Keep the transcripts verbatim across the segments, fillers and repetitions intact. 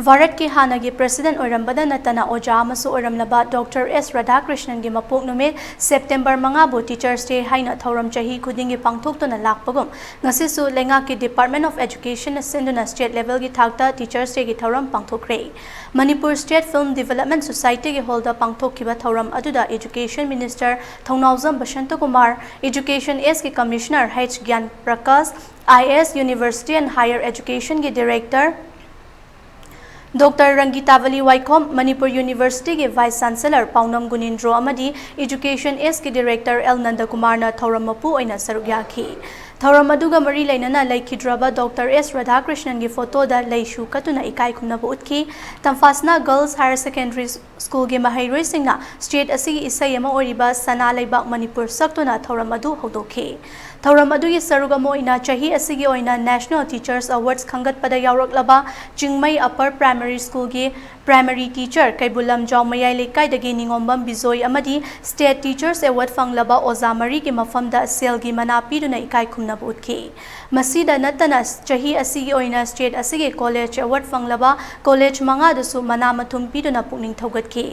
ꯚꯥꯔꯠꯀꯤ ꯍꯥꯟꯅꯒꯤ ꯄ꯭ꯔꯦꯁꯤꯗꯦꯟꯠ ꯑꯣꯏꯔꯝꯕꯗ ꯅꯠꯇꯅ ꯑꯣꯖꯥ ꯑꯃꯁꯨ ꯑꯣꯏꯔꯝꯂꯕ ꯗꯣꯛꯇꯔ ꯑꯦꯁ ꯔꯥꯙꯥꯀ꯭ꯔꯤꯁꯅꯟꯒꯤ ꯃꯄꯣꯛ ꯅꯨꯃꯤꯠ ꯁꯦꯞꯇꯦꯝꯕꯔ ꯃꯉꯥꯕꯨ Teachers' Day ꯍꯥꯏꯅ ꯊꯧꯔꯝ ꯆꯍꯤ ꯈꯨꯗꯤꯡꯒꯤ ꯄꯥꯡꯊꯣꯛꯇꯨꯅ ꯂꯥꯛꯄꯒꯨꯝ, ꯉꯁꯤꯁꯨ ꯂꯩꯉꯥꯛꯀꯤ Department of Educationꯅ ꯁꯤꯟꯗꯨꯅ state levelꯒꯤ ꯊꯥꯛꯇ Teachers' Dayꯒꯤ ꯊꯧꯔꯝ ꯄꯥꯡꯊꯣꯛꯈ꯭ꯔꯦ꯫ ꯃꯅꯤꯄꯨꯔ State Film Development Societyꯒꯤ hallꯗ ꯄꯥꯡꯊꯣꯛꯈꯤꯕ ꯊꯧꯔꯝ ꯑꯗꯨꯗ Education Minister Thounaojam Basantakumar, Education Sꯒꯤ Commissioner H Gyan Prakash, I A S, University and Higher Educationꯒꯤ Director ꯗꯣꯛꯇꯔ ꯔꯪꯒꯤꯇꯥꯕꯂꯤ ꯋꯥꯏꯈꯣꯝ, ꯃꯅꯤꯄꯨꯔ Universityꯒꯤ Vice Chancellor ꯄꯥꯎꯅꯝ ꯒꯨꯅꯤꯟꯗ꯭ꯔꯣ ꯑꯃꯗꯤ Education Sꯒꯤ Director ꯑꯦꯜ ꯅꯟꯗꯀꯨꯃꯥꯔꯅ ꯊꯧꯔꯝ ꯃꯄꯨ ꯑꯣꯏꯅ ꯁꯔꯨꯛ ꯌꯥꯈꯤ꯫ ꯊꯧꯔꯝ ꯑꯗꯨꯒ ꯃꯔꯤ ꯂꯩꯅꯅ ꯂꯩꯈꯤꯗ꯭ꯔꯕ ꯗꯣꯛꯇꯔ ꯑꯦꯁ ꯔꯥꯙꯥꯀ꯭ꯔꯤꯁꯅꯟꯒꯤ photoꯗ ꯂꯩꯁꯨ ꯀꯠꯇꯨꯅ ꯏꯀꯥꯏ ꯈꯨꯝꯅꯕ ꯎꯠꯈꯤ꯫ ꯇꯝꯐꯥꯁꯅꯥ Girls Higher Secondary Schoolꯒꯤ ꯃꯍꯩꯔꯣꯏꯁꯤꯡꯅ state ꯑꯁꯤꯒꯤ ꯏꯁꯩ ꯑꯃ ꯑꯣꯏꯔꯤꯕ ꯁꯅꯥ ꯂꯩꯕꯥꯛ ꯃꯅꯤꯄꯨꯔ ꯁꯛꯇꯨꯅ ꯊꯧꯔꯝ ꯑꯗꯨ ꯍꯧꯗꯣꯛꯈꯤ꯫ ꯊꯧꯔꯝ ꯑꯗꯨꯒꯤ ꯁꯔꯨꯛ ꯑꯃ ꯑꯣꯏꯅ ꯆꯍꯤ ꯑꯁꯤꯒꯤ ꯑꯣꯏꯅ National Teachers Awards ꯈꯟꯒꯠꯄꯗ ꯌꯥꯎꯔꯛꯂꯕ ꯆꯤꯡꯃꯩ Upper Primary Schoolꯒꯤ primary teacher Keibul Lamjao ꯃꯌꯥꯏ ꯂꯩꯀꯥꯏꯗꯒꯤ ꯅꯤꯉꯣꯝꯕꯝ ꯕꯤꯖꯣꯏ ꯑꯃꯗꯤ State Teachers Award ꯐꯪꯂꯕ ꯑꯣꯖꯥ ꯃꯔꯤꯒꯤ ꯃꯐꯝꯗ ꯁꯦꯜꯒꯤ ꯃꯅꯥ ꯄꯤꯗꯨꯅ ꯏꯀꯥꯏ ꯈꯨꯝꯅꯕ ꯎꯠꯈꯤ꯫ ꯃꯁꯤꯗ ꯅꯠꯇꯅ ꯆꯍꯤ ꯑꯁꯤꯒꯤ ꯑꯣꯏꯅ state ꯑꯁꯤꯒꯤ college award ꯐꯪꯂꯕ college ꯃꯉꯥꯗꯁꯨ ꯃꯅꯥ ꯃꯊꯨꯝ ꯄꯤꯗꯨꯅ ꯄꯨꯛꯅꯤꯡ ꯊꯧꯒꯠꯈꯤ꯫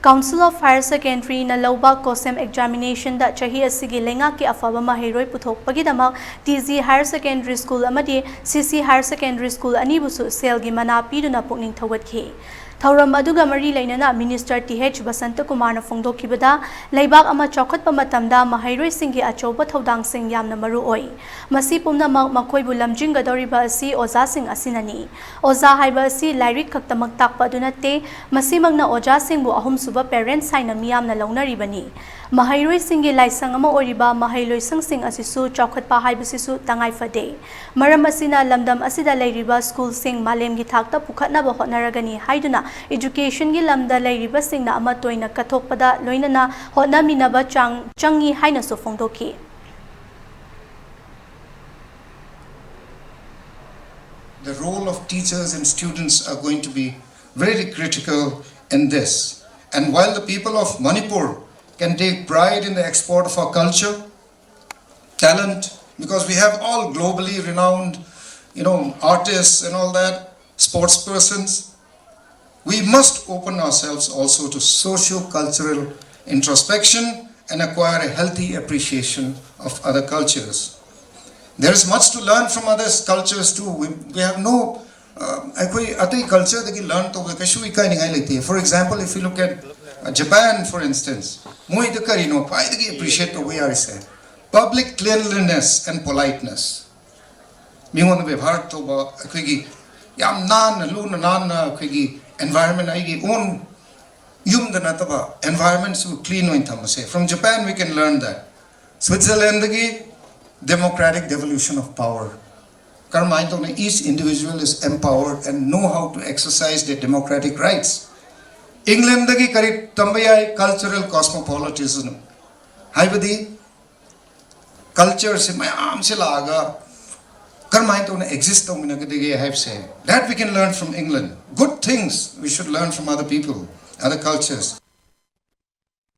Council of Higher Secondary ꯅ ꯂꯧꯕ COHSEM examination ꯗ ꯆꯍꯤ ꯑꯁꯤꯒꯤ ꯂꯩꯉꯥꯛꯀꯤ ꯑꯐꯕ ꯃꯍꯩꯔꯣꯏ ꯄꯨꯊꯣꯛꯄꯒꯤꯗꯃꯛ T G Higher Secondary School ꯑꯃꯗꯤ C C Higher Secondary School ꯑꯅꯤꯕꯨꯁꯨ ꯁꯦꯜꯒꯤ ꯃꯅꯥ ꯄꯤꯗꯨꯅ ꯄꯨꯛꯅꯤꯡ ꯊꯧꯒꯠꯈꯤ꯫ ꯊꯧꯔꯝ ꯑꯗꯨꯒ ꯃꯔꯤ ꯂꯩꯅꯅ Minister ꯇꯤ ꯑꯩꯆ ꯕꯁꯟꯇꯀꯨꯃꯥꯔꯅ ꯐꯣꯡꯗꯣꯛꯈꯤꯕꯗ, ꯂꯩꯕꯥꯛ ꯑꯃ ꯆꯥꯎꯈꯠꯄ ꯃꯇꯝꯗ ꯃꯍꯩꯔꯣꯏꯁꯤꯡꯒꯤ ꯑꯆꯧꯕ ꯊꯧꯗꯥꯡꯁꯤꯡ ꯌꯥꯝꯅ ꯃꯔꯨ ꯑꯣꯏ꯫ ꯃꯁꯤ ꯄꯨꯝꯅꯃꯛ ꯃꯈꯣꯏꯕꯨ ꯂꯝꯖꯤꯡꯒꯗꯧꯔꯤꯕ ꯑꯁꯤ ꯑꯣꯖꯥꯁꯤꯡ ꯑꯁꯤꯅꯅꯤ꯫ ꯑꯣꯖꯥ ꯍꯥꯏꯕ ꯑꯁꯤ ꯂꯥꯏꯔꯤꯛ ꯈꯛꯇꯃꯛ ꯇꯥꯛꯄ ꯑꯗꯨ ꯅꯠꯇꯦ, ꯃꯁꯤꯃꯛꯅ ꯑꯣꯖꯥꯁꯤꯡꯕꯨ ꯑꯍꯨꯝꯁꯨꯕ parents ꯍꯥꯏꯅ ꯃꯤꯌꯥꯝꯅ ꯂꯧꯅꯔꯤꯕꯅꯤ꯫ ꯃꯍꯩꯔꯣꯏꯁꯤꯡꯒꯤ ꯂꯥꯏꯁꯪ ꯑꯃ ꯑꯣꯏꯔꯤꯕ ꯃꯍꯩ ꯂꯣꯏꯁꯪꯁꯤꯡ ꯑꯁꯤꯁꯨ ꯆꯥꯎꯈꯠꯄ ꯍꯥꯏꯕꯁꯤꯁꯨ ꯇꯉꯥꯏ ꯐꯗꯦ꯫ ꯃꯔꯝ ꯑꯁꯤꯅ ꯂꯝꯗꯝ ꯑꯁꯤꯗ ꯂꯩꯔꯤꯕ schoolꯁꯤꯡ ꯃꯥꯂꯦꯝꯒꯤ ꯊꯥꯛꯇ ꯄꯨꯈꯠꯅꯕ ꯍꯣꯠꯅꯔꯒꯅꯤ ꯍꯥꯏꯗꯨꯅ educationꯒꯤ ꯂꯝꯗ ꯂꯩꯔꯤꯕꯁꯤꯡꯅ ꯑꯃꯠꯇ ꯑꯣꯏꯅ ꯀꯠꯊꯣꯛꯄꯗ ꯂꯣꯏꯅꯅ ꯍꯣꯠꯅꯃꯤꯟꯅꯕ ꯆꯥꯡ ꯆꯪꯏ ꯍꯥꯏꯅꯁꯨ ꯐꯣꯡꯗꯣꯛꯈꯤ꯫ The role of teachers and students are going to be very critical in this. And while the people of Manipur can take pride in the export of our culture, talent, because we have all globally renowned, you know, artists and all that, sports persons. We must open ourselves also to socio-cultural introspection and acquire a healthy appreciation of other cultures. There is much to learn from other cultures too. We, we have no uh, ꯑꯩꯈꯣꯏ ꯑꯇꯩ ꯀꯜꯆꯔꯗꯒꯤ learn ꯇꯧꯕꯗ ꯀꯩꯁꯨ ꯏꯀꯥꯏꯅꯤꯡꯉꯥꯏ ꯂꯩꯇꯦ. For example, if you look at uh, Japan, for instance, ꯃꯣꯏꯗ ꯀꯔꯤꯅꯣ ꯈ꯭ꯋꯥꯏꯗꯒꯤ appreciate ꯇꯧꯕ ꯌꯥꯔꯤꯁꯦ? Public cleanliness and politeness. ꯃꯤꯉꯣꯟꯗ ꯕꯦꯕꯥꯔ ꯇꯧꯕ, ꯑꯩꯈꯣꯏꯒꯤ ꯌꯥꯝ ꯅꯥꯟꯅ ꯂꯨꯅ ꯅꯥꯟꯅ ꯑꯩꯈꯣꯏꯒꯤ ꯑꯦꯟꯚꯥꯏꯔꯟꯃꯦꯟ, ꯑꯩꯒꯤ ꯑꯣꯟ ꯌꯨꯝꯗ ꯅꯠꯇꯕ ꯑꯦꯟꯚꯥꯏꯔꯟꯃꯦꯟꯁꯤꯕꯨ ꯀ꯭ꯂꯤꯟ ꯑꯣꯏꯅ ꯊꯝꯕꯁꯦ. From Japan we can learn that. ꯁ꯭ꯋꯤꯠꯖꯔꯂꯦꯟꯗꯒꯤ democratic devolution of power. ꯀꯔꯝꯍꯥꯏꯅ ꯇꯧꯅ each individual is empowered and know how to exercise their democratic rights. ꯏꯪꯂꯦꯟꯗꯒꯤ ꯀꯔꯤ ꯇꯝꯕ ꯌꯥꯏ? Cultural cosmopolitanism. ꯍꯥꯏꯕꯗꯤ ꯀꯜꯆꯔꯁꯦ ꯃꯌꯥꯝꯁꯦ ꯂꯥꯛꯑꯒ ꯀꯔꯝꯍꯥꯏꯅ ꯇꯧꯅ ꯑꯦꯛꯖꯤꯁ ꯇꯧꯃꯤꯟꯅꯒꯗꯒꯦ ꯍꯥꯏꯕꯁꯦ, that we can learn from England. Good things we should learn from other people, other cultures.